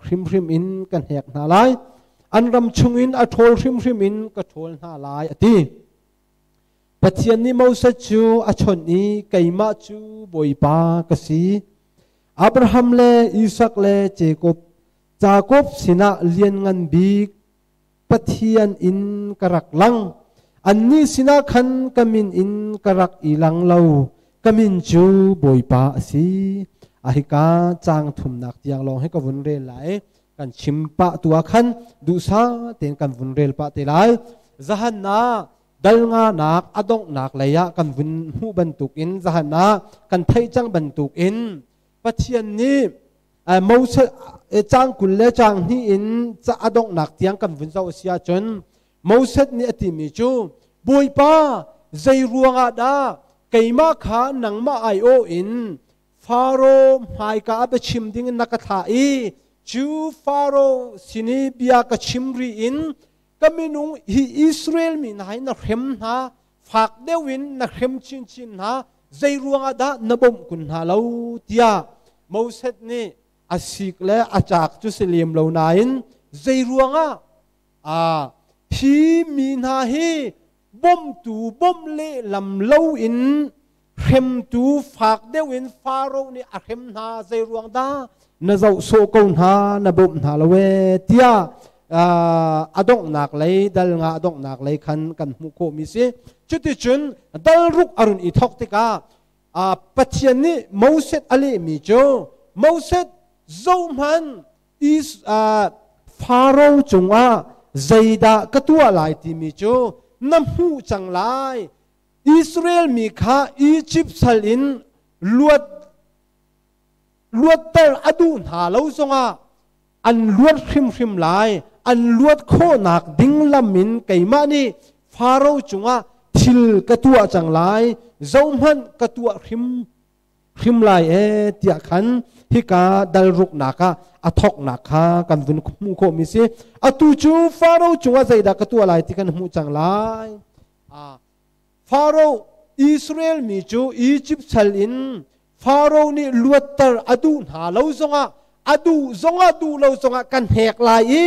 hrimhrim in ka hnek hna lai. An ram chungin a ṭhawl hrimhrim in ka ṭhawl hna lai, a ti. Pathian nih Moses cu a chawnh i keimah cu Bawipa ka si. Abraham le Isak le Jakob Jakob sinah lianngan bik Pathian in ka rak lang. Annih sinah khan ka min in ka rak i lang lo. Ka min cu Bawipa a si. A hika caang thumnak tiang lawng hi ka vun rel lai. Kan chim pah tu ah khan duhsah tein kan vun rel pah te lai. Zahan ah dal nganak a donghnak lei ah kan vun hmuh bantukin zahan ah kan theih cang bantukin Pathian nih Moses caang 20 le caang 2 in ca a donghnak tiang kan vun zoh a si ahcun Moses nih a timi cu Bawipa zei ruangah dah keimah kha nangmah aiawh in Faro hmaika ah biachim ding in na ka thlah i cu Faro sin i bia ka chim ri in ka minung hi Israel mi hna hi na hrem hna fak deuh in na hrem chinchin hna zei ruangah dah na bawmh kun hna lo tiah Moses nih a sik le a caak cu si lem lo nain zei ruangah a hi mi hna hi bawmtu bawmh lehlam lo in hremtu fak deuh in Faro nih a hrem hna zei ruang dah na zoh sawh ko hna na bawmh hna lo ee tiah a donghnak lei dal nga a donghnak lei khan kan hmuh khawhmi si. Cuticun dal ruk a run i thawk tikah Pathian nih Moses a lehmi cu Moses zohhmanh Faro cungah zeidah ka tuah lai timi cu na hmuh cang lai. Israel mi kha Egypt sal in luat luatter a duh hna lo zongah an luat hrimhrim lai. An luat khawhnak ding lam in keimah nih Faro cungah thil ka tuah cang lai. Zohhmanh, ka tuah hrim hrim lai e tiah khan hika dal ruknak ah a thoknak kha kan vun hmuh khawhmi si. Atu cu Faro cungah zeidah ka tuah lai ti kan hmuh cang lai. Faro Israel mi cu Egypt sal in Faro nih luatter a duh hna lo zongah, a duh zongah duh lo zongah kan hnek lai i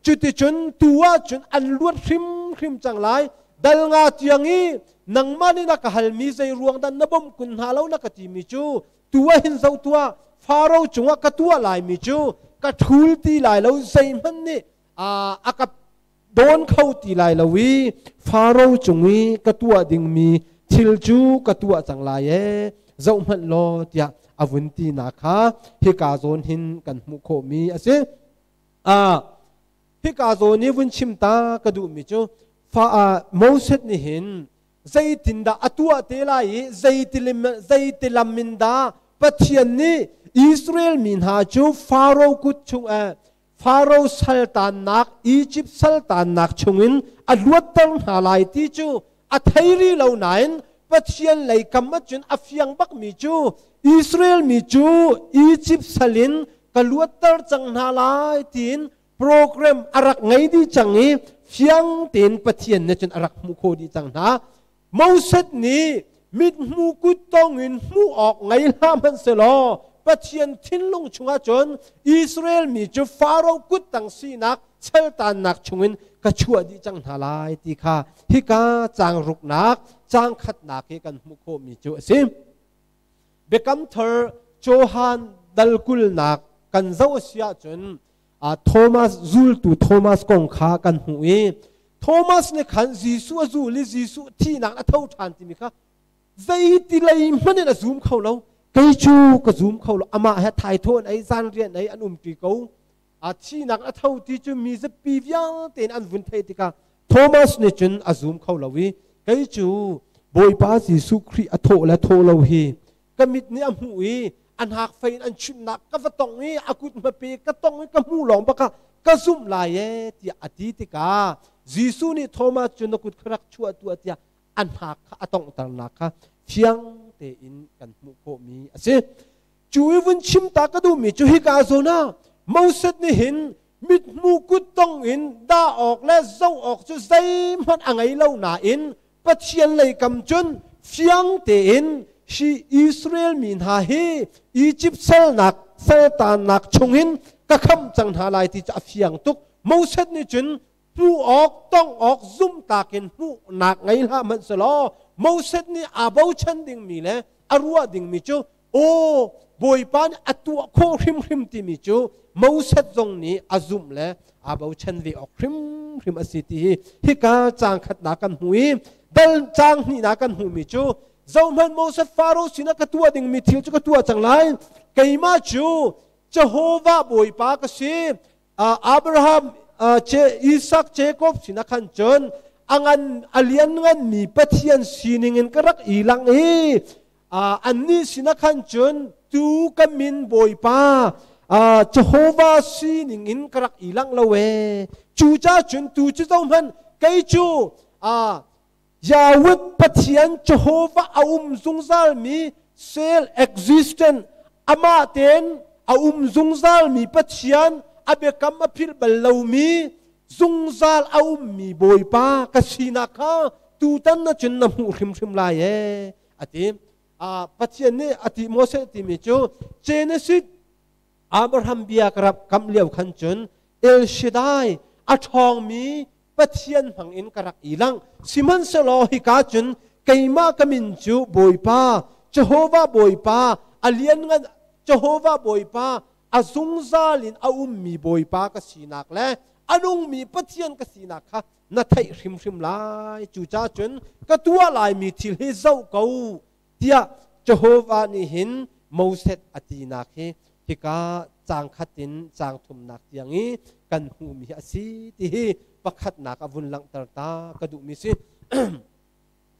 cuticun tu ahcun an luat hrimhrim cang lai. Dal nga tiang i nangmah nih na ka halmi zei ruang dah na bawmh kun hna lo na ka timi cu tu ah hin zoh tuah. Faro cungah ka tuah laimi cu ka ṭhul ti lai lo, zeihmanh nih a ka dawn kho ti lai lo i Faro cung i ka tuah dingmi thil cu ka tuah cang lai ee, zohhmanh law tiah a vun tinak kha hika zawn hin kan hmuh khawhmi a si. Hika zawn i vun chim ta ka duhmi cu fa Moses nih hin zeitindah a tuah te lai i zeitilam in dah Pathian nih Israel mi hna cu Faro kut chung Faro saltannak, Egypt saltannak chungin a luatter hna lai ti cu a thei rih lo nain Pathian lei kam ahcun a fiang bakmi cu Israel mi cu Egypt sal in ka luatter cang hna lai tiin program a rak ngei dih cang i fiang tein Pathian nih cun a rak hmuh khawh dih cang hna. Moses nih mithmu kuttong in hmuh awk ngei hlah hmanhsehlaw Pathian thinlung chungah cun Israel mi cu Faro kuttang sinak chaltannak chungin ka chuah dih cang hna lai ti kha hika caang ruknak caang khatnak hi kan hmuh khawhmi cu a si. Biakam Thar Johan dal 20nak kan zoh a si ahcun Thomas, zultu Thomas kong kha kan hmuh i Thomas nih khan Jesuh a zul i Jesuh thihnak a tho ṭhan timi kha zeiti lei hmanh in a zum kho lo. Kei cu ka zum kho lo. Amah he thaithawh an ei, zanriah an ei, an umṭi ko. A thihnak a tho ti cu mi zapi vialte in an vun theih tikah Thomas nih cun a zum kho lo i kei cu Bawipa Jesuh Khrih a thawh le thawh lo hi ka mit nih a hmuh i a hnak fei in an chimhnak ka va tong i a kut hmape ka tong i ka hmuh lawng bak ah ka zumh lai e tiah a ti tikah Jesuh nih Thomas cu na kut kha rak chuah tuah tiah a hnak kha a tonghternak kha fiang tein kan hmuh khawhmi a si. Cu i vun chim ta ka duhmi cu hika zawn ah Moses nih hin mithmu kuttong in dah awk le zoh awk cu zeihmanh a ngei lo nain Pathian lei kam cun fiang tein hi Israel mi hna hi Egypt salnak saltannak chungin ka khamh cang hna lai ti cu a fiang tuk. Moses nih cun hmuh awk tong awk zumhtak in hmuhnak ngei hlah hmanh selaw Moses nih aa bochan dingmi le a ruah dingmi cu aw Bawipa nih a tuah khawh hrimhrim timi cu Moses zong nih a zumh le aa bochan ve awk hrimhrim a si ti hi hika caang khatnak kan hmu i dal caang hnihnak kan hmuhmi cu zohhmanh Moses Faro sinah ka tuah dingmi thil cu ka tuah cang lai, keimah cu Jehovah Bawipa ka si. Abraham, Isaac, Jacob sinah khan cun a ngan a lianngan mi Pathian sining in ka rak i lang i annih sinah khan cun tu ka min Bawipa Jehovah sining in ka rak i lang lo e. Cu ca cun tu cu zohhmanh, kei cu Yahweh Pathian Jehovah a um zungzalmi self existent, amah tein a um zungzalmi Pathian, a biakam a philh bal lomi, zungzal a ummi Bawipa ka sinak kha tutan na cun na hmuh hrimhrim lai e, a ti. Pathian nih a ti Moses timi cu Genesis Abraham bia ka rak kamh lio khan cun El Shaddai, a ṭhawngmi Pathian hmangin ka rak i langh. Sihmanhsehlaw hika cun keimah ka min cu Bawipa, Jehovah Bawipa, a lianngan Jehovah Bawipa, a zungzal in a ummi Bawipa ka sinak le a nungmi Pathian ka sinak kha na theih hrimhrim lai. Cucaah cun ka tuah laimi thil hi zoh ko, tiah Jehovah nih hin Moses a tinak hi hika caang khat in caang thumnak tiang i kan hmuhmi hi a si ti hi pakhatnak a vun langhter ta ka duhmi si.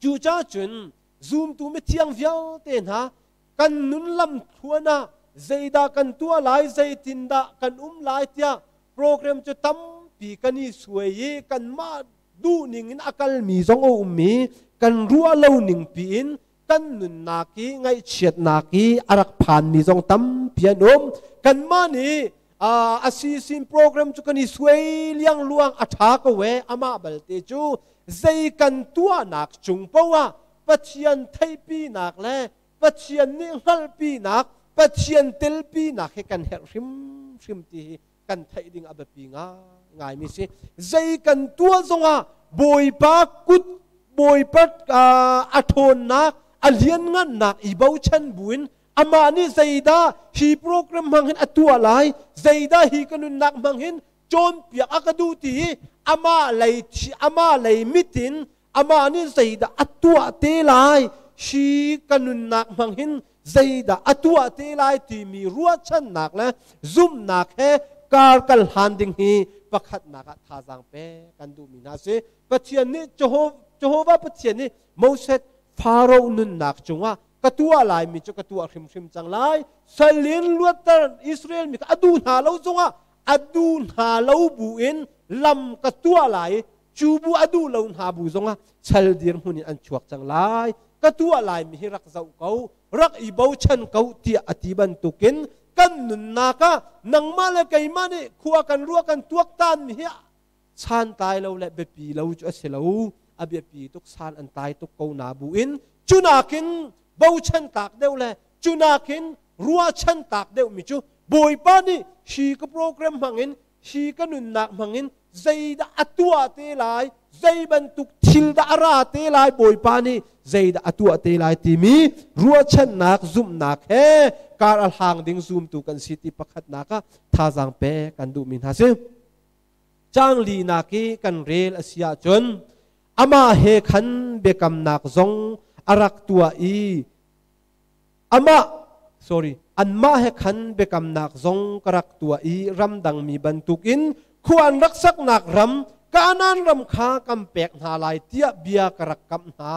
Cucaah cun zumtu mithiang vialte hna kan nun lam thluan ah zeidah kan tuah lai, zeitindah kan um lai tiah program cu tampi kan i suai i kanmah duhning in a kalmi zong a um i kan ruah lo ning piin kan nunnak i ngaihchiatnak i a rak phanmi zong tampi an um. Kanmah nih a sisin program cu kan i suai liang luang, a ṭha ko e. Amah balte cu zei kan tuahnak cung poah Pathian theihpinak le Pathian nih hngalhpinak, Pathian telpinak hi kan herh hrimhrim ti hi kan theih ding a biapi ngaingai mi si. Zei kan tuah zongah Bawipa kut, Bawipa a ṭhawnnak, a lianngannak i bochan buin amah nih zeidah hi program hmang hin a tuah lai, zeidah hi ka nunnak hmang hin cawnpiak a ka duh ti hi amah lei amah lei mit in amah nih zeidah a tuah te lai, hi ka nunnak hmang hin zeidah a tuah te lai timi ruahchannak le zumhnak he kar kal hlan ding hi pakhatnak ah thazaang pe kan duhmi hna si. Pathian nih, Jehovah Pathian nih Moses, Pharaoh nunnak cungah ka tuah laimi cu ka tuah hrimhrim cang lai. Salin luatter Israel mi kha a duh hna lo zongah, a duh hna lo bu in lam ka tuah lai, cu bu a duh lo hna bu zongah sal dirhmun in an chuak cang lai, ka tuah laimi hi rak zoh ko, rak i bochan ko, tiah a ti bantukin kan nunnak ah nangmah le keimah nih khua kan ruah kan tuaktan mi hi san tlai lo le biapi lo cu a si lo. A biapi tuk, san an tlai tuk ko na bu in cunakin bochan tlak deuh le cunakin ruahchan tlak deuh mi cu Bawipa nih hi ka program hmangin, hi ka nunnak hmangin zeidah a tuah te lai, zei bantuk thil dah a ra te lai, Bawipa nih zeidah a tuah te lai timi ruahchannak, zumhnak he kar a hlang ding zumtu kan si ti pakhatnak ah thazaang pek kan duhmi hna si. Caang linak i kan rel a si ahcun amah he khan biakamnak zong a rak tuah i amah, sorry, anmah he khan biakamnak zong ka rak tuah i ramdangmi bantukin khua an rak saknak ram Kanaan ram kha kan pek hna lai tiah bia ka rak kamh hna.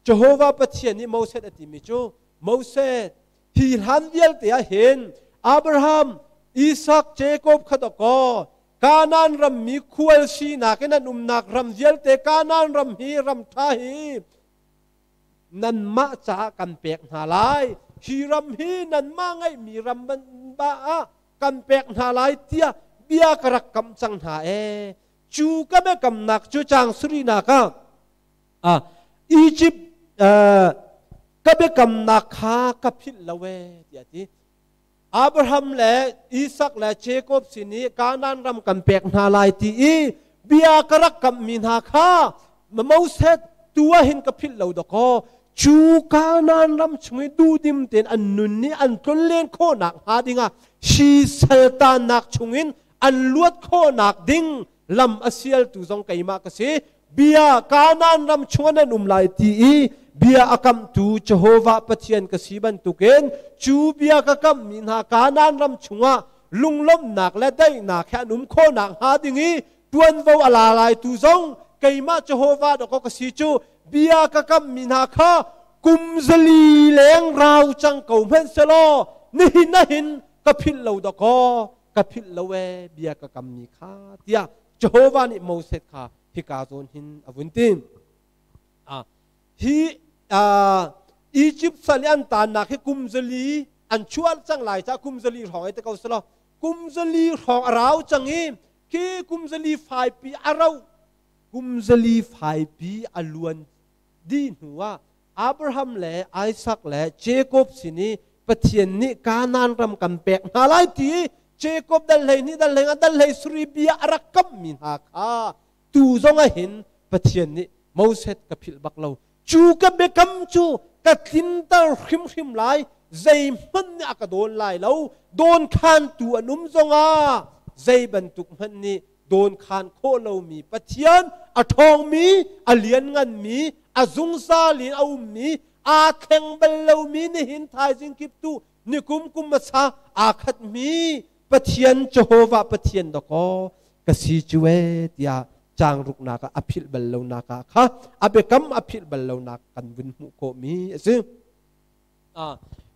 Jehovah Pathian nih Moses a timi cu, Moses, hi hlan vialte ah hin Abraham, Isaac, Jacob kha dawkaw Kanaan ram mi khual sinak in an umnak ram vialte, Kanaan ram hi, ram ṭha hi nanmah caah kan pek hna lai, hi ram hi nanmah ngeihmi ram ba ah kan pek hna lai tiah bia ka rak kam cang hna e. Cu ka biakamnak cu caang surinak ah Egypt ka biakamnak kha ka philh lo e, tiah ti. Abraham le Isak le Jacob sin i Kanaan ram kan pek hna lai ti i bia ka rak kamhmi hna kha Moses tu ah hin ka philh lo dakaw cu Kanaan ram chung i duhdim tein an nun i an tlonlen khawhnak hnga dingah hi saltannak chungin an luat khawhnak ding lam a sialtu zong keimah ka si. Bia Kanaan ram chungah nan um lai ti i bia a kamhtu Jehovah Pathian ka si bantukin cu bia ka kamhmi hna Kanaan ram chungah lunglawmhnak le daihnak he an um khawhnak hnga ding i tuanvo a la laitu zong keimah Jehovah dawkaw ka si. Cu bia ka kamhmi hna kha kum 400 leng rau cang ko hmanh selaw nihin ahin ka philh lo dawkaw ka philh lo ee bia ka kammi kha, tiah Jehovah nih Moses kha hika zawn hin a vun ti. Hi Egypt sal i an taannak hi kum 400 an chuah cang lai ca kum 400 hrawng ai te ko selaw kum 400 hrawng a rau cang i khi kum 400 faipi a rauh kum 400 faipi a luan dih hnu ah Abraham le Isaac le Jacob sin i Pathian nih Kanaan ram kan pek hna lai ti i Jacob dal 12 dal 15 dal 17 bia a rak kamhmi hna kha tu zong ah hin Pathian nih Moses ka philh bak lo, cu ka biakam cu ka tlinter hrimhrim lai, zeihmanh nih a ka dawn lai lo, dawn khantu an um zongah zei bantuk hmanh nih dawn khan khawh lomi Pathian, a ṭhawngmi, a liannganmi, a zungzal in a ummi, aa thleng bal lomi, nihin thaizing kiptu nikum kum hmasa aa khatmi Pathian Jehovah Pathian dakaw ka si cu e, tiah caang ruknak ah a philh bal lonak ah kha a biakam a philh bal lonak kan vun hmuh khawhmi a si.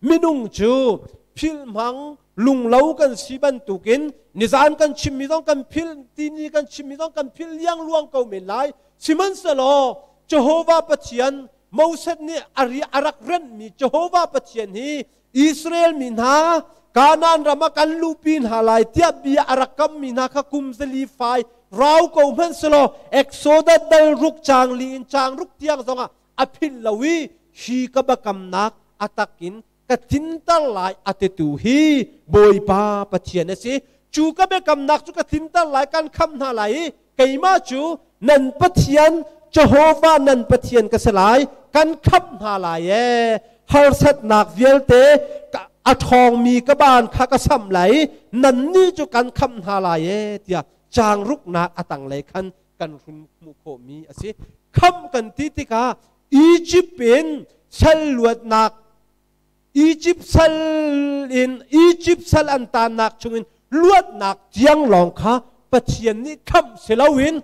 Minung cu philh hmang lunglo kan si bantukin nizan kan chimmi zong kan philh, tini kan chimmi zong kan philh liang luang ko men lai. Sihmanhsehlaw Jehovah Pathian, Moses nih a rak renhmi Jehovah Pathian hi Israel mi hna Kanaan ram ah kan luhpi hna lai tiah bia a rak kammi hna kha kum 400 fai rau ko hmanh selaw Exodus dal 6 caang 4 in caang 6 tiang zongah a philh lo i hi ka biakamnak a takin ka tlinter lai a titu hi Bawipa Pathian a si. Cu ka biakamnak cu ka tlinter lai, kan khamh hna lai i keimah cu nan Pathian Jehovah nan Pathian ka si lai, kan khamh hna lai ee, harsatnak vialte a ṭhawngmi ka baan kha ka samh lai i nannih cu kan khamh hna lai ee, tiah caang ruknak a tanglei khan kan hun hmuh khawhmi a si. Khamh kan ti tikah Egypt in sal luatnak, Egypt sal in, Egypt sal an taannak chungin luatnak tiang lawng kha Pathian nih khamh si loin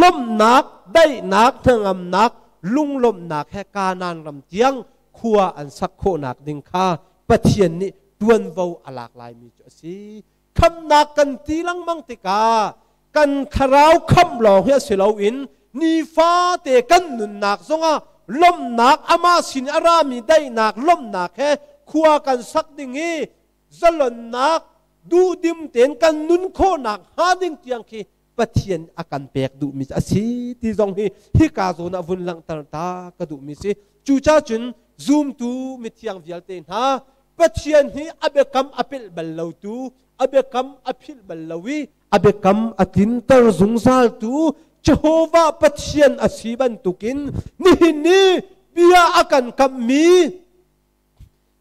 lawmhnak, daihnak, hnangamnak, lunglawmhnak he Kanaan ram tiang khua an sak khawhnak ding kha Pathian nih tuanvo a lak laimi cu a si. Khamhnak kan ti lengmang tikah kan thlarau khamh lawng hi a si loin nifate kan nunnak zongah lawmhnak, amah sin a rami daihnak, lawmhnak he khua kan sak ding i zalonnak duhdim tein kan nun khawhnak hnga ding tiang khi Pathian a kan pek duhmi a si ti zong hi hika zawn ah vun langhter ta ka duhmi si. Cucaah cun zumtu mithiang vialte hna, Pathian hi a biakam a pelh bal lo tu, a biakam a philh bal lo i a biakam a tlinter zungzal tu Jehovah Pathian a si bantukin nihin ni bia a kan kamhmi,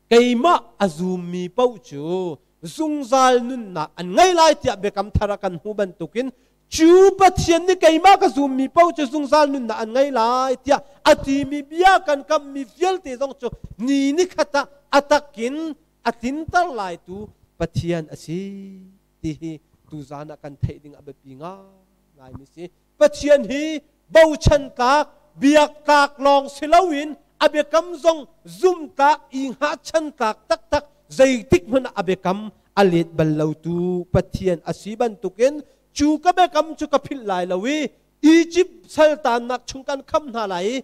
keimah a zummi paoh cu zungzal nunnak an ngei lai tiah biakam thar ah kan hmuh bantukin cu Pathian nih keimah ka zummi paoh cu zungzal nunnak an ngei lai tiah a timi bia kan kammi vialte zong cu ni ni khat ah a takin a tlinter laitu Pathian a si ti hi tuzan ah kan theih ding a biapi ngaingaimi si. Pathian hi bochan tlak, biak tlak lawng si loin a biakam zong zum tlak, i hngahchan tlak taktak, zeitik hmanh ah a biakam a let bal lotu Pathian a si bantukin cu ka biakam cu ka philh lai lo i Egypt saltannak chung kan kham hna lai i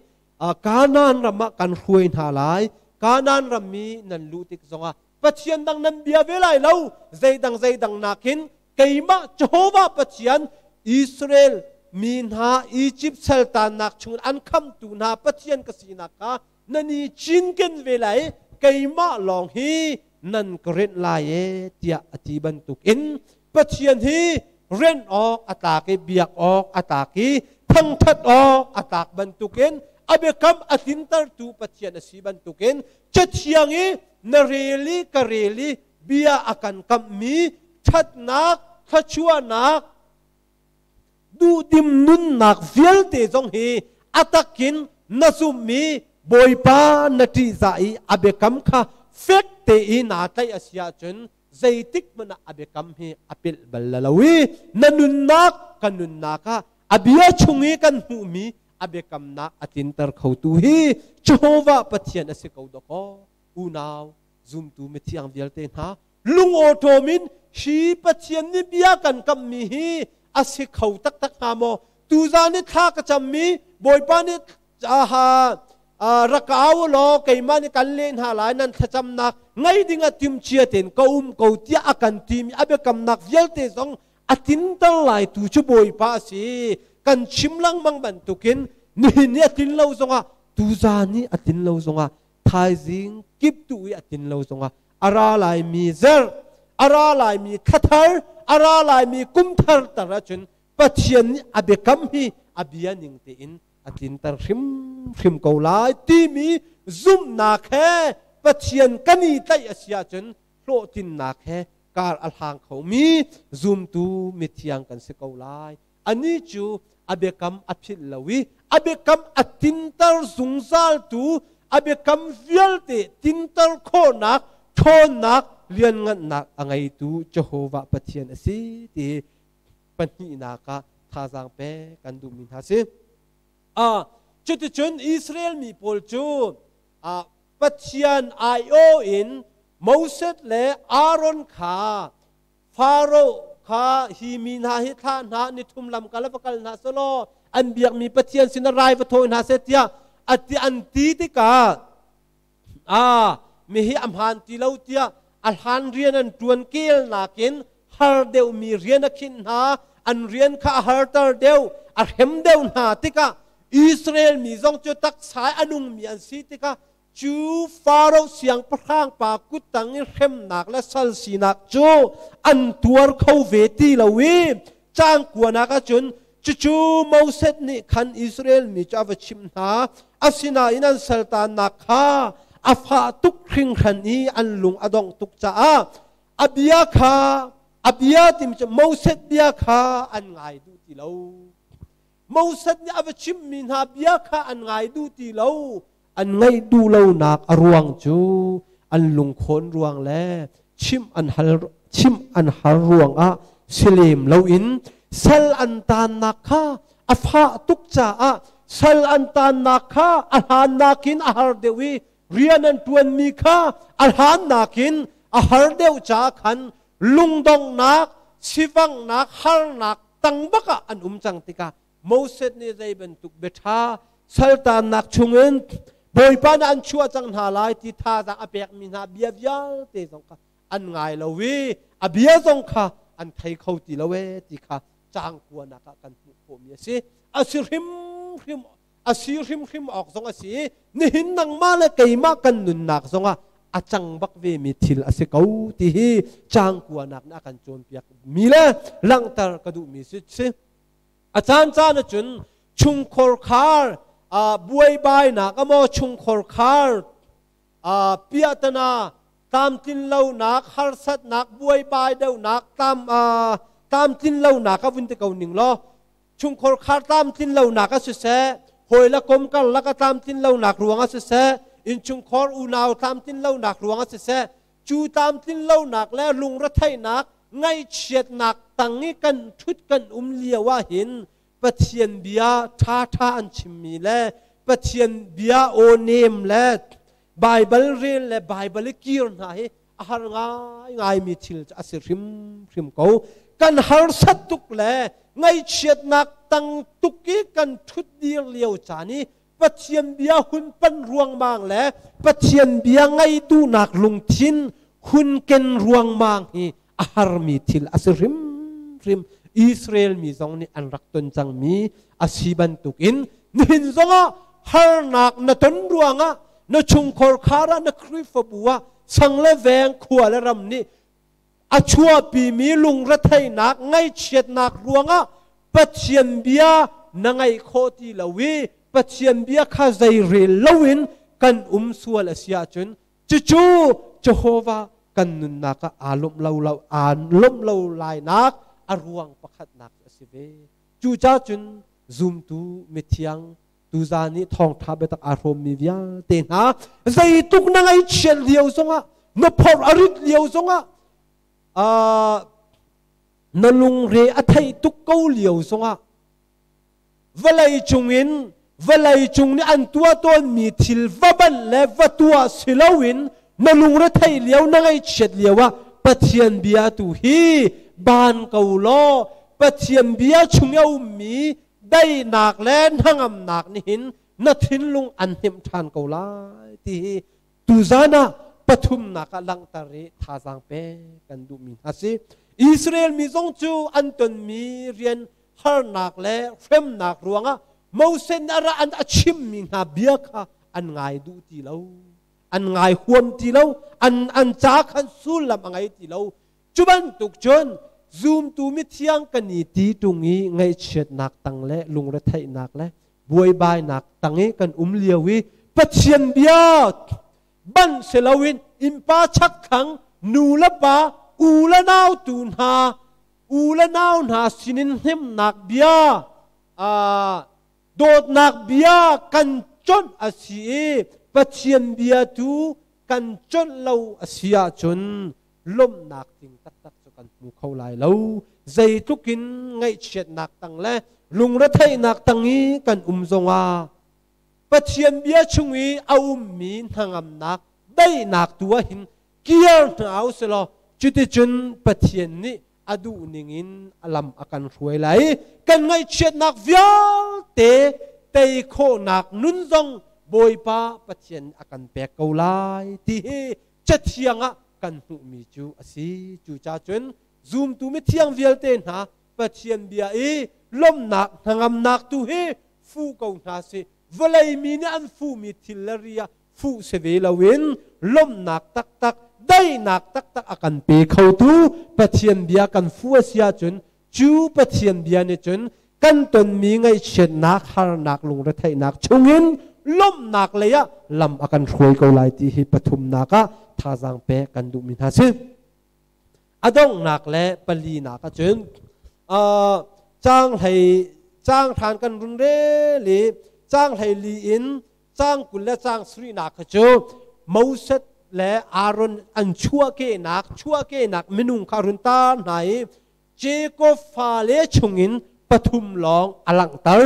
Kanaan ram ah kan hruai hna lai. Kanaan ram mi nan luh tik zongah Pathian dang nan bia ve lai lo, zeidang zeidang nakin keimah Jehovah Pathian, Israel mi hna Egypt saltannak chungin an khamtu hna Pathian ka sinak kha nan i cinken ve lai, keimah lawng hi Nan ka renh lai e tiah a ti bantukin Pathian hi renh awk a tlak i biak awk a tlak i thangthat awk a tlak bantukin, a biakam a tlintertu Pathian a si bantukin, Cathiang i na rel i ka rel i bia a kan kamhmi ṭhatnak, thluachuahnak, duhdim nunnak vialte zong hi a takin na zumhmi, Bawipa na ṭihzah i a biakam kha fek te i naa tlaih a si ahcun, zeitik hmanh ah a biakam hi a pelh bal lo i na nunnak, kan nunnak ah a bia chung i kan hmuhmi a biakamnak a tlinter khotu hi Jehovah Pathian a si ko dawkaw. Unau zumtu mithiang vialte hna, lungawṭawm in hi Pathian nih bia kan kammi hi a si kho taktak hnga maw? Tuzan i thla ka cammi, Bawipa nih aha rak au law keimah nih kan leh hna lai, nan thlacamnak ngai ding ah timcia tein ka um ko tiah a kan timi a biakamnak vialte zong a tlinter lai tu cu Bawipa a si. Kan chim lengmang bantukin nihin ni a tlin lo zongah, tuzan i a tlin lo zongah, thaizing kip tu i a tlin lo zongah, a ra laimi zarh, a ra laimi thlathar, a ra laimi kumthar tar ahcun Pathian nih a biakam hi a bia ning tein a tlinter hrimhrim ko lai timi zumhnak he Pathian kan i tlaih a si ahcun, hlawhtlinnak he kar a hlang khomi zumtu mithiang kan si ko lai. Anih cu a biakam a philh lo i a biakam a tinter zungzaltu, a biakam vialte tinter khawhnak ṭhawnnak, lianngannak a ngeitu Jehovah Pathian a si ti pahnihnak ah thazaang pe kan duhmi hna si. Cuticun Israel mi pawl cu Pathian aiawh in Moses le Aaron kha Faro kha, hi mi hna hi thlah hna, ni thum lam kal va kal hna selaw an biakmi Pathian sin rai va thawi hna seh tiah ati an ti tikah, a mi hi a hmaan ti lo tiah a hlan rian an ṭuan kel nakin har deuhmi rian a khinh hna. An rian kha a harter deuh, a hrem deuh hna tikah, Israel mi zong cu taksa a nungmi an si tikah, cu Faro siangpahrang pa kuttang i hremnak le sal sinak cu an tuar kho ve ti lo i, caang kuanak ahcun, cucu Moses nih khan Israel mi cu a va chimh hna, asinain an saltannak kha a fah tuk hringhran i an lung a dongh tuk caah a bia kha, a bia timi cu Moses bia kha, an ngai duh ti lo. Moses nih a va chimhmi hna bia kha an ngai duh ti lo. An ngaih duh lonak a ruang cu an lungkhawn ruang le chimh an har ruangah si lem loin, sal an taannak kha a fah tuk caah, sal an taannak kha a hlan nakin a har deuh i rian an ṭuanmi kha a hlan nakin a har deuh caah khan lungdonghnak, sivanghnak, harnak tang bak ah an um cang tikah, Moses nih zei bantuk biaṭha saltannak chungin Bawipa nih an chuah cang hna lai ti thazaang a pekmi hna bia vialte zong kha an ngai lo i a bia zong kha an thei kho ti lo e ti kha caang kuanak ah kan hmuh khawhmi a si. A si hrimhrim, a si hrimhrim awk zong a si i nihin nangmah le keimah kan nunnak zongah a cang bak ve mi thil a si ko ti hi caang kuanak nih a kan cawnpiak mi le langhter ka duhmi si. A caan caan ahcun chungkhar khar buaibainak amaw, chungkhar khar piahtana, tlamtlin lonak, harsatnak, buaibai deuhnak, tlamtlin lonak a vun ti ko ning law, chungkhar khar tlamtlin lonak a siseh, hawi le kom karlak a tlamtlin lonak ruang a siseh, innchungkhar unau tlamtlin lonak ruang a siseh, cu tlamtlin lonak le lungretheihnak, ngaihchiatnak tang i kan ṭhut kan um lio ah hin Pathian bia ṭhaṭha an chimmi le Pathian bia aw nem le Baibal rel le Baibal i kir hna hi a har ngaingaimi thil cu a si hrimhrim ko. Kan harsat tuk le ngaihchiatnak tang tuk i kan ṭhut dir lio caan i Pathian bia hun pan ruangmang le Pathian bia ngaih duhnak lungthin hun ken ruangmang hi a harmi thil a si hrimhrim. Israel mi zong nih an rak ton cangmi a si bantukin nihin zongah harnak na ton ruangah na chungkhar khar ah, na Khrihfabu ah Sang le veng khua le ram nih a chuahpimi lungretheihnak ngaihchiatnak ruangah Pathian bia na ngaih khawh ti lo i Pathian bia kha zeirel loin kan um sual a si ahcun cucu Jehovah kan nunnak ah aa lawmh lo lo aa lawmh lo lainak a ruang pakhatnak a si ve. Cucaah cun zumtu mithiang tuzaan i thawngṭha biatak aa hrawmmi vialte hna zeitluk na ngaihchiat lio zongah na phorh a rit lio zongah na lungre a theih tuk ko lio zongah vawlei cungin vawlei cung nih an tuah tawnmi thil va banh le va tuah si loin na lungre theih lio na ngaihchiat lio ah Pathian bia tu hi ban ko law Pathian bia chung i a ummi daihnak le hnangamnak nihin na thinlung an hnemh ṭhan ko lai ti hi tuzan ah pathumnak ah langhter i thazaang pek kan duhmi hna si. Israel mi zong cu an tonmi rian harnak le hremnak ruangah Moses nih a ra an a chimmi hna bia kha an ngai duh ti lo, an ngai huam ti lo, an an ca khan sullam a ngei ti lo. Cu bantuk cun zumtu mithiang kan i ti ṭung i ngaihchiatnak tang le lungretheihnak le buaibainak tang i kan um lio i Pathian bia banh si loin innpa chakthlang nu le pa u le nau tu hna u le nau hna sinin hnemhnak bia dawtnak bia kan conh a si i Pathian bia tu kan conh lo a si ahcun lawmhnak ding taktak cu kan hmu kho lai lo. Zeitluk in ngaihchiatnak tang le lungretheihnak tang i kan um zongah Pathian bia chung i a ummi hnangamnak daihnak tu ah hin kir hna u silaw cuticun Pathian nih a duh ningin a lam a kan hruai lai. Kan ngaihchiatnak vialte tei khawhnak nun zong Bawipa Pathian a kan pek ko lai ti hi Cathiang ah kan hmuhmi cu a si. Cucaah cun zumtu mithiang vialte hna Pathian bia i lawmhnak hnangamnak tu hi fuh ko hna sih. Vawlei mi nih an fuhmi thil le ri ah fuh si ve loin lawmhnak taktak, daihnak taktak a kan pe khotu Pathian bia kan fuh a si ahcun cu Pathian bia nih cun kan tonmi ngaihchiatnak, harnak, lungretheihnak chungin lawmhnak lei ah lam a kan hruai ko lai ti hi pathumnak ah thazaang pek kan duhmi hna si. A donghnak le palinak ahcun caang hlei caang hran kan run rel i caang hlei li in caang 20 le caang sarihnak kha cu Moses le Aaron an chuahkehnak chuahkehnak minung kha run tar hna i Jacob fale chungin pathum lawng a langhter.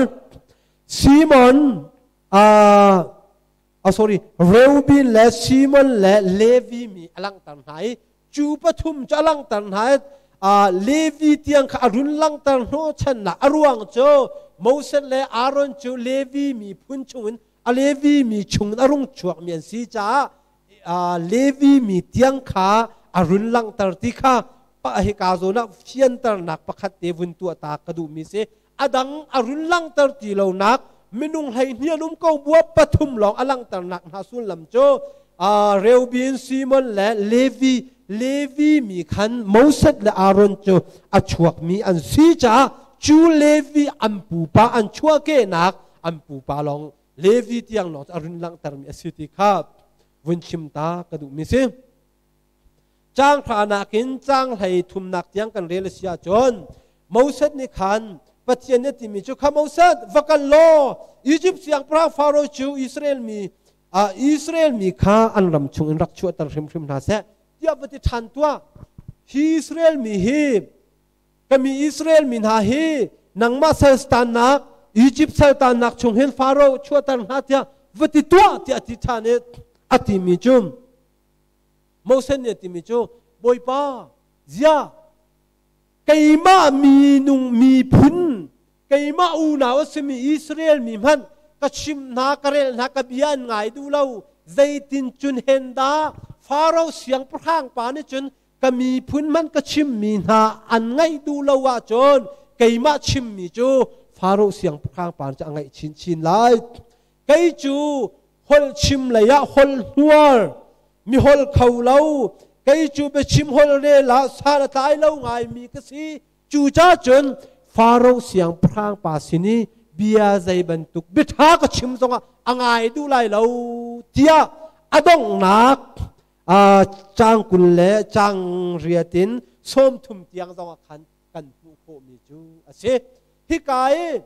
Simon, sorry, Reuben le Simon le Levi mi a langhter hna i cu pathum cu a langhter hna i Levi tiang kha a run langhter hnawhchannak a ruang cu Moses le Aaron cu Levi miphun chungin a Levi mi chungin a rung chuakmi an si caah Levi mi tiang kha a run langhter ti kha hika zawn ah fianternak pakhat te vun tuah ta ka duhmi si. A dang a run langhter ti lonak minung 12 an um ko bua pathum lawng a langhternak hna sullam cu Reuben, Simon le Levi Levi mi khan Moses le Aaron cu a chuakmi an si caah cu Levi an pupa an chuahkehnak an pupa lawng Levi tiang lawng cu a run langhtermi a si ti kha vun chim ta ka duhmi si. Caang hranak in caang hlei thumnak tiang kan rel a si ahcun Moses nih khan Pathian nih a timi cu kha Moses va kal law Egypt siangpahrang Faro cu Israel mi Israel mi kha an ram chung in rak chuahter hrimhrim hna seh tiah va ti ṭhan tuah. Hi Israel mi hi ka mi Israel mi hna hi nangmah saltannak Egypt saltannak chung hin Faro chuahter hna tiah va ti tuah tiah a ti ṭhan i a timi cu Moses nih a timi cu Bawipa zia keimah minung miphun keimah unau a simi Israel mi hmanh ka chim hna ka rel hna ka bia an ngai duh lo zeitin cun hen dah Faro siangpahrang pa nih cun ka miphun hmanh ka chimmi hna an ngaih duh lo ahcun keimah chimmi cu Faro siangpahrang pa cu a ngaih chinchin lai. Kei cu holh chim lei ah holh hnuar. Mi hol kho lo, kei cu biachim hol rel ah san a tlai lo ngaimi ka si. Cucaah cun Faro siangpahrang pa sin i bia zei bantuk biaṭha ka chim zongah a ngai duh lai lo tiah a donghnak caang 20 le caang 8 in 30 tiang zongah khan kan hmuh khawhmi cu a si. Hika i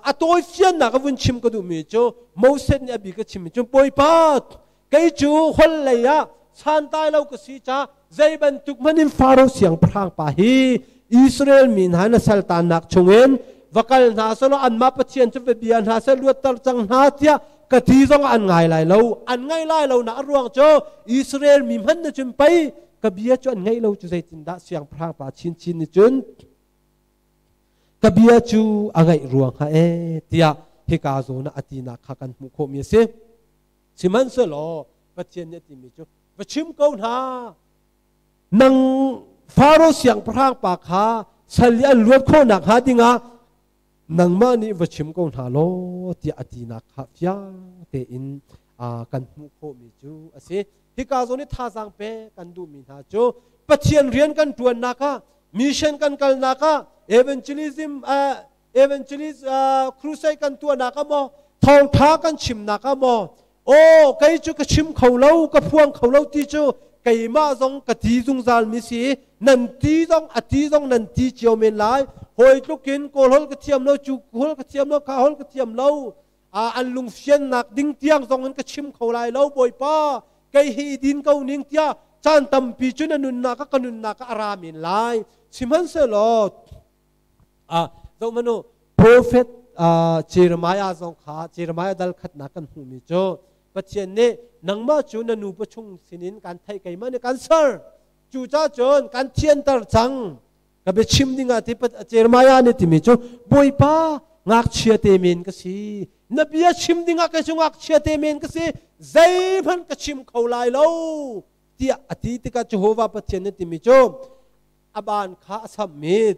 a tawifiannak a vun chim ka duhmi cu Moses nih a bik a chimmi cu, Bawipa, kei cu hol lei ah santlai lo ka si ca zei bantuk hmanh in Faro siangpahrang pa hi Israel mi hna na saltannak chungin va kal hna selaw anmah Pathian cu va bia hna seh, luatter cang hna tiah ka ti zong an ngai lai lo. An ngai lai lo nak a ruang cu Israel mi hmanh na cun pei ka bia cu an ngaih lo cu, zeitindah siangpahrang pa chinchin nih cun ka bia cu a ngaih ruang ha e tiah hika zawn ah a tinak kha kan hmuh khawhmi a si. Sihmanhsehlaw Pathian nih a timi cu, va chim ko hna, nang Faro siangpahrang pa kha sal i an luat khawhnak hnga dingah nangmah nih va chim ko hna law tiah a tinak kha fiang tein kan hmuh khawhmi cu a si. Hika zawn i thazaang pe kan duhmi hna cu Pathian rian kan ṭuannak ah, mission kan kalnak ah, evangelism, evangelist crusade kan tuahnak ah maw, thawngṭha kan chimnak ah maw, aw kei cu ka chim kho lo, ka phuang kho lo ti cu keimah zong ka ti zungzal mi si, nan ti zong a ti zong nan ti cio men lai. Hawi tlukin Kawl holh ka thiam lo, cu holh ka thiam lo, kha holh ka thiam lo, an lungfiannak ding tiang zong in ka chim kho lai lo, Bawipa, kei hi i din ko ning tiah caan tampi cu na nunnak ah ka nunnak ah a ra men lai. Sihmanhsehlaw zoh hmanh u, prophet Jeremiah zong kha, Jeremiah dal khatnak kan hmuhmi cu Pathian nih nangmah cu na nu pachung sinin kan theih, keimah nih kan ser, cucaah cun kan thianter cang, ka biachim dingah ti. Jeremiah nih timi cu, Bawipa, ngakchia te men ka si, na bia chim dingah kei cu ngakchia te men ka si, zeihmanh ka chim kho lai lo tiah a ti tikah Jehovah Pathian nih timi cu a ban kha a samh i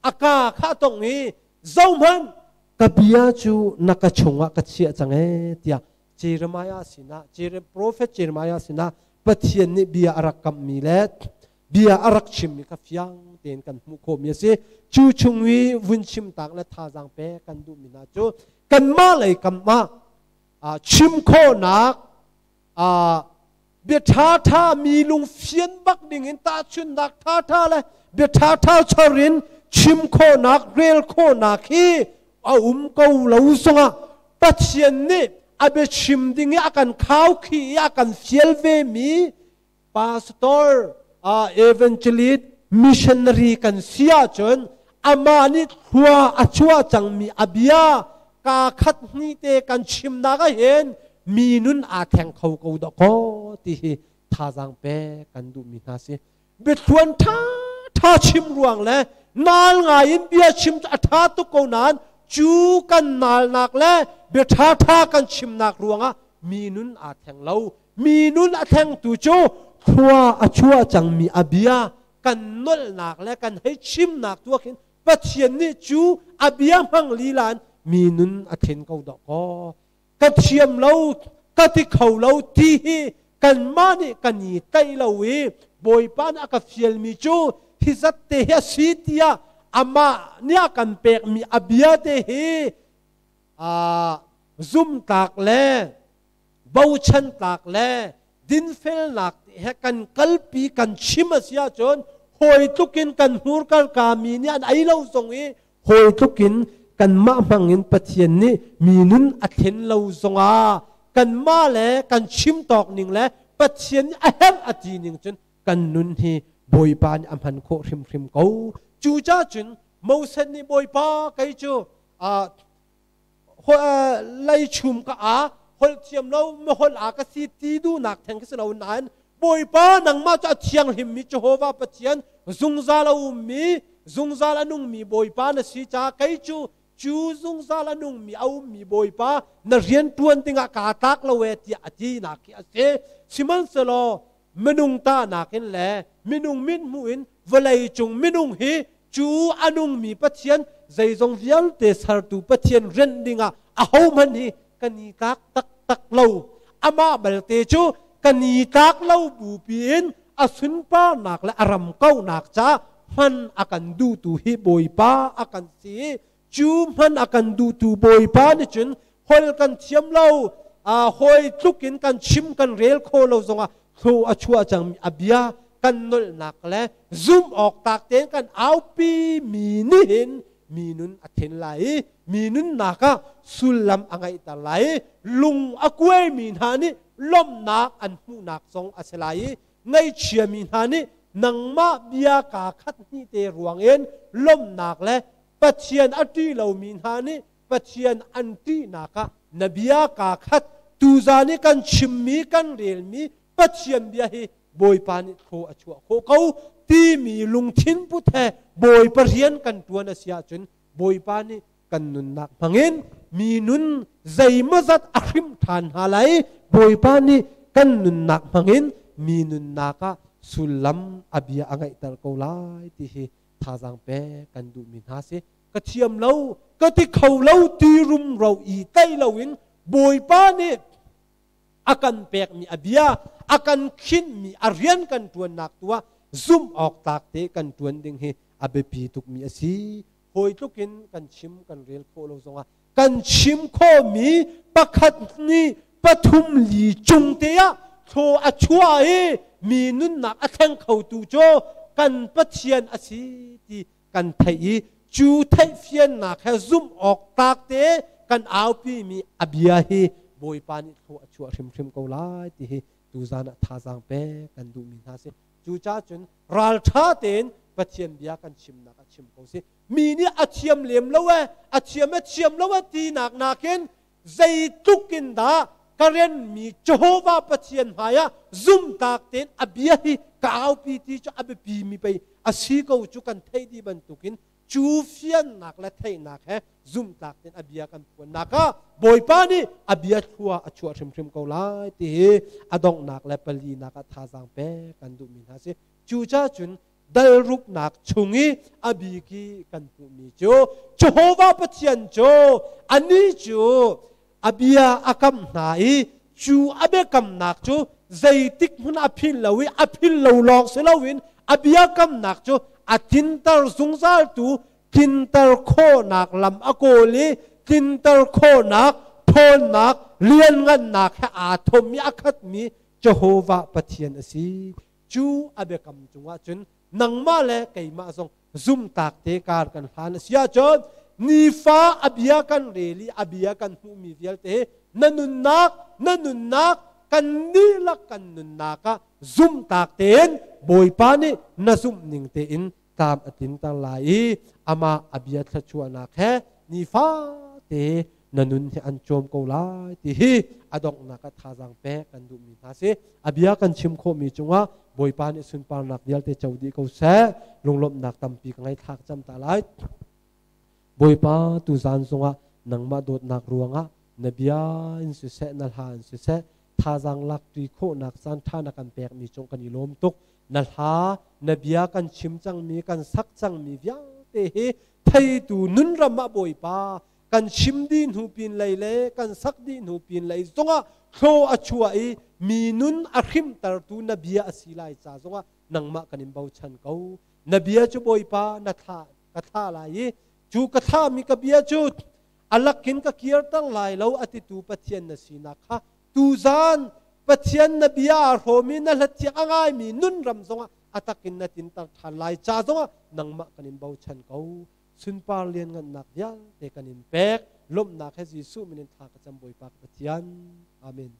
a ka kha a tong i, zohmanh, ka bia cu na ka chungah ka chiah cang ee tiah Jeremiah sinah, prophet Jeremiah sinah Pathian nih bia a rak kamhmi le bia a rak chimmi kha fiang tein kan hmuh khawhmi a si. Cu chung i vun chim tak le thazaang pek kan duhmi hna cu kanmah lei kam ah chim khawhnak, bia ṭha ṭha mi lung fian bak ding in tahchunhnak ṭha ṭha le bia ṭha ṭha chor in chim khawhnak, rel khawhnak hi a um ko lo zongah Pathian nih a biachim ding i a kan khaukhih i a kan fial ve mi pastor, evangelist, missionary kan si ahcun amah nih thlua a chuah cangmi a bia kaa khat hnih te kan chimnak ah hin mi nun aa thleng kho ko dah kaw ti hi thazaang pek kan duhmi hna si. Biathluan ṭha ṭha chim ruang le naal ngai in bia chim cu a ṭha tuk ko nain cu kan naalnak le bia ṭha ṭha kan chimnak ruangah mi nun aa thleng lo. Mi nun a thlengtu cu thlua a chuah cangmi a bia kan nolhnak le kan hei chimnak tu ah khin Pathian nih cu a bia hmang lila in mi nun a thlen ko dawh kaw. Ka thiam lo, ka ti kho lo ti hi kanmah nih kan i tlaih lo i Bawipa nih a ka fialmi cu hi zat te hi a si tiah amah nih a kan pekmi a bia te hi zumtlak le bochan tlak le dinfelnak he kan kalpi, kan chim a si ahcun hawi tlukin kan hmurkar mi nih an ei lo zong i hawi tlukin kanmah hmangin Pathian nih mi nun a thlen lo zongah kanmah le kan chim tawk ning le Pathian nih a herh a ti ning cun kan nun hi Bawipa nih a hman khawh hrimhrim ko. Cucaah cun Moses nih, Bawipa, kei cu leichum ka a holh thiam lo, holh a ka si ti duhnak theng ka si lo nain Bawipa, nangmah cu a thianghlimmi Jehovah Pathian, zungzal a ummi, zungzal a nungmi Bawipa na si caah kei cu cu zungzal a nungmi, a ummi Bawipa na rian ṭuan dingah kaa tlak lo ee tiah a tinak hi a si. Sihmanhsehlaw minung tahnak in le minung mithmuh in vawlei cung minung hi cu a nungmi Pathian, zeizong vialte sertu Pathian rianh dingah ahohmanh hi kan i tlak taktak lo. Amah balte cu Kan i tlak lo bupi in a sunparnak le a ram kauhnak ca hman a kan duhtu hi Bawipa a kan si. Cu hman a kan duhtu Bawipa nih cun hol kan thiam lo, hawi tluk in kan chim kan rel kho lo zongah thlaw a chuah cangmi a bia kan nolhnak le zumh awk tak tein kan aupi mi nih hin mi nun a then lai i mi nunnak ah sullam a ngeihter lai i lung a kuaimi hna nih lawmhnak an hmuhnak zong a si lai i ngaihchiami hna nih nangmah bia kaa khat hnih te ruangin lawmhnak le Pathian a ṭih lomi hna nih Pathian an ṭihnak ah na bia kaa khat tuzan i kan chimmi kan relmi Pathian bia hi Bawipa nih thaw a chuah khawh ko timi lungthin put he Bawipa rian kan ṭuan a si ahcun Bawipa nih kan nunnak hmangin mi nun zeimawzat a hrimh ṭhan hna lai. Bawipa nih kan nunnak hmangin mi nunnak ah sullam a bia a ngeihter ko lai ti hi thazaang pek kan duhmi hna si. Ka thiam lo, ka ti kho lo ti rumro i tlaih loin Bawipa nih a kan pekmi a bia, a kan khinhmi a rian kan ṭuannak tu ah zumh awk tlak te kan ṭuan ding hi a biapi tukmi a si. Hawi tluk in kan chim kan rel khawh lo zongah kan chim khawhmi pakhat nih pathum li cung te ah thlaw a chuah i mi nunnak a thleng khotu cu kan Pathian a si ti kan theih i cu theihfiannak he zumh awk tlak te kan aupimi a bia hi Bawipa nih thlaw a chuah hrimhrim ko lai ti hi tuzan ah thazaang pek kan duhmi hna si. Cucaah cun ralṭha tein Pathian bia kan chimnak ah chim ko si. Mi nih a thiam lem lo e, a thiam e thiam lo e tinak nakin zeitluk in dah ka renmi Jehovah Pathian hmaiah zumtak tein a bia hi ka aupi ti cu a biapi mi pei a si ko cu kan theih dih bantukin cu fiannak le theihnak he zumhtlak tein a bia kan phuannak ah Bawipa nih a bia thlua a chuah hrimhrim ko lai ti hi a donghnak le palinak ah thazaang pek kan duhmi hna si. Cucaah cun dalruknak chung i a bik i kan hmuhmi cu Jehovah Pathian cu anih cu a bia a kam hna i cu a biakamnak cu zeitik hmun a phil lo i a phil lo lawng si loin a biakamnak cu a tlinter zungzaltu tlinter khawhnak lam a kawl i tlinter khawhnak ṭhawnnak lianngannak he aa thawm i a khatmi Jehovah Pathian a si. Cu a biakam cungah cun nangmah le keimah zong zumtak te kar kan hlan a si ahcun nifa a bia kan rel i a bia kan hmuhmi vialte na nunnak na nunnak kan dihlak kan nunnak ah zumtak tein Bawipa nih na zumh ning tein tlam a tlinter lai i amah a bia thluachuahnak he nifa te na nun hi an cawm ko lai ti hi a donghnak ah thazaang pek kan duhmi hna si. A bia kan chim khawhmi cungah Bawipa nih sunparnak vialte co dih ko seh. Lunglawmhnak tampi ka ngei thlak cam ta lai. Bawipa tuzan zongah nangmah dawtnak ruangah na bia in siseh na hla in siseh thazaang lakṭi khawhnak caan ṭha na kan pekmi cung kan i lawm tuk. Na hla na bia kan chim cangmi kan sak cangmi vialte hi theitu nunram ah Bawipa kan chim dih hnu pin lei le kan sak dih hnu pin lei zongah thlaw a chuah i mi nun a hrimhtertu na bia a si lai ca zongah nangmah kan in bochan ko. Na bia cu Bawipa na thlah ka thlah lai i cu ka thlahmi ka bia cu a lakin ka kirter lai lo a titu Pathian na sinak kha tuzan Pathian na bia aa hrawmi na hlathiang a ngaimi nunram zongah a takin na tinter ṭhan lai ca zongah nangmah kan in bochan ko. Sunpar lianngannak vialte kan in pek. Lawmhnak he Jesuh min in thla ka cam Bawipa ka Pathian. Amen.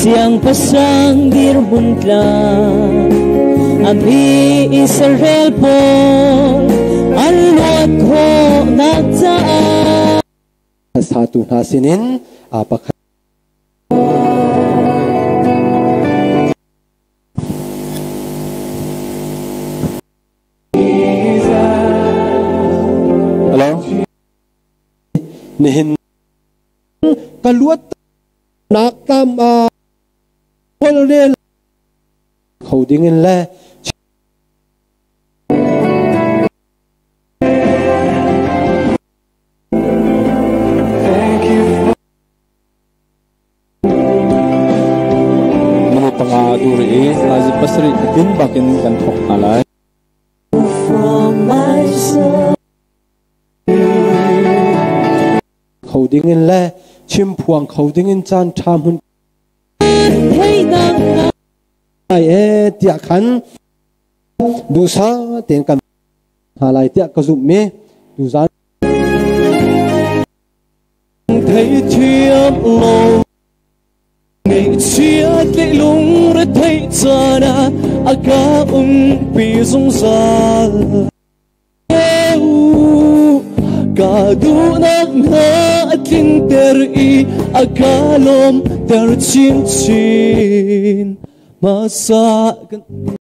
Siangpahrang dirhmun tlang a mi Israel pawl an luat khawhnak caah Satu hna sinin pakhat Hello. Nihin ka luat nak tam a rel kho ding in le Minute panga dur i nazi pasarih tin bakin kan thok hna lai. Kho ding in le chim phuang kho ding in caan ṭha hmun ai e tiah khan duhsa tein kan hna lai tiah ka zumh mi tuzan Theithiam lo Ngeihchiat le lungretheih caan ah a ka umpi zungzal. Ka duhnak hna a tlinter i a ka lawmter chinchin. Masa kan.